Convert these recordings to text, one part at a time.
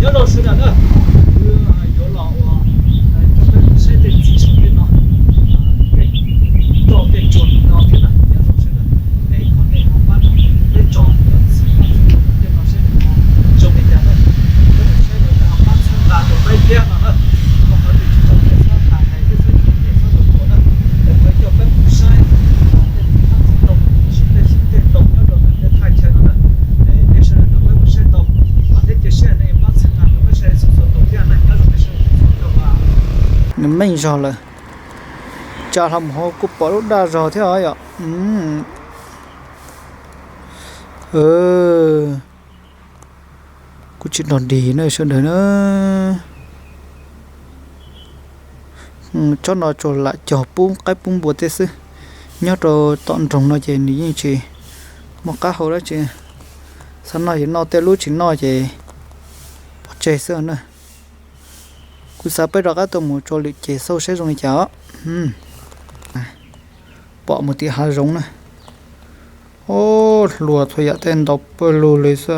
Nyob zoo sawv daws na, kuv yuav los ua coj peb mus saib tej txiv saum tej no, tej roj tej tsuag no thiab na. Nyob zoo sawv daws, es thov nej ho pab peb tso cov txiv tej no saib nws ho zoo li cas na. Peb mus saib lawv ho pab txhawb nqa rau peb thiab no na. Ho qhov twg tsis zoo peb txhob tas hais thiab txhob chim chim txhob tus tuam na. Es kuv coj peb mus saib tej txiv hmab txiv ntoo, tej xyoob tej ntoo nyob rau ntawm tej thaj chaw no na. Es nej sawv daws nrog peb mus saib tau, vam thiab cia siab nej pab txhawb nqa rau peb sawv daws txhua txhua tus thiab na. Nyob zoo nej sawv daws txhua tus. Nws meej zog lawm, tsa hlo mus hauv kuj pom lub daj zog thiab os yom. Kuj tsis dog dig na sawv daws na. Tsob no tsuas lam cog pub qaib pub npua tej xwb. Nyob rau tom nroog no ces nws yeej tsis muaj qab hau dab tsi. Xav noj ces noj, tej lub tsis noj ces pov tseg xwb na. Kuv xav peb rov qab tuaj mus tso lwm ceg xauj saib zoo li cas os. Pom mus tim hav zoov na. Ob, hluas txhua yam tej ntau pawg lug li xwb.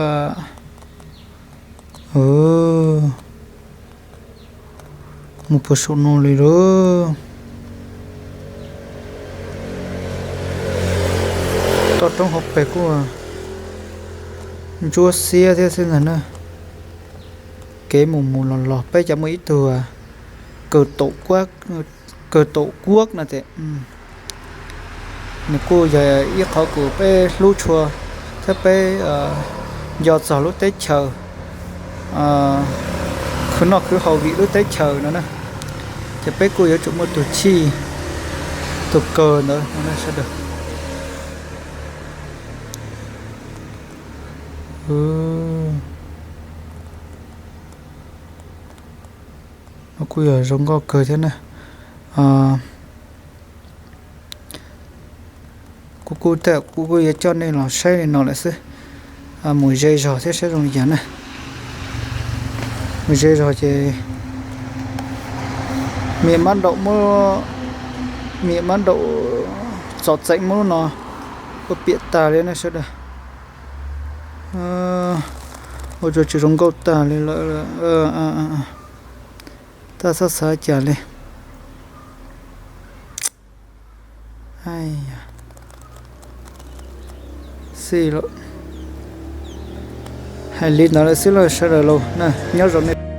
Mus puag saum no li lauj. Toj roob hauv pes kuj ntsuab xiab thiab xwb ntag na. Kev mus mus los los peb cov muaj ib tug kawg taum kuab no tes, nws kuj yog ib qhov kws peb hlub tshua thiab peb nco txog lub teb chaws khwv noj khwv haus vim lub teb chaws no na. Ces peb kuj yuav tsum muaj tus chij tus kawg ntawd no sawv daws. No kuj yog zoo nkauj kawg thiab na. Kuv kuj tej kuv kuj yuav coj nej los saib li no lawm xwb. Mus ze zog thiab saib zoo li cas na. Mus ze zog ces miam mab daum muab, miam mab daum txom txeem muab lub no ua piam tag li na sawv daws. Ua rau tsis zoo nkauj tag li lawm. Tab txhob xav cas li. Xij, hais li ntawd lawm xwb lauj sawv daws lauj na, nyob zoo nej.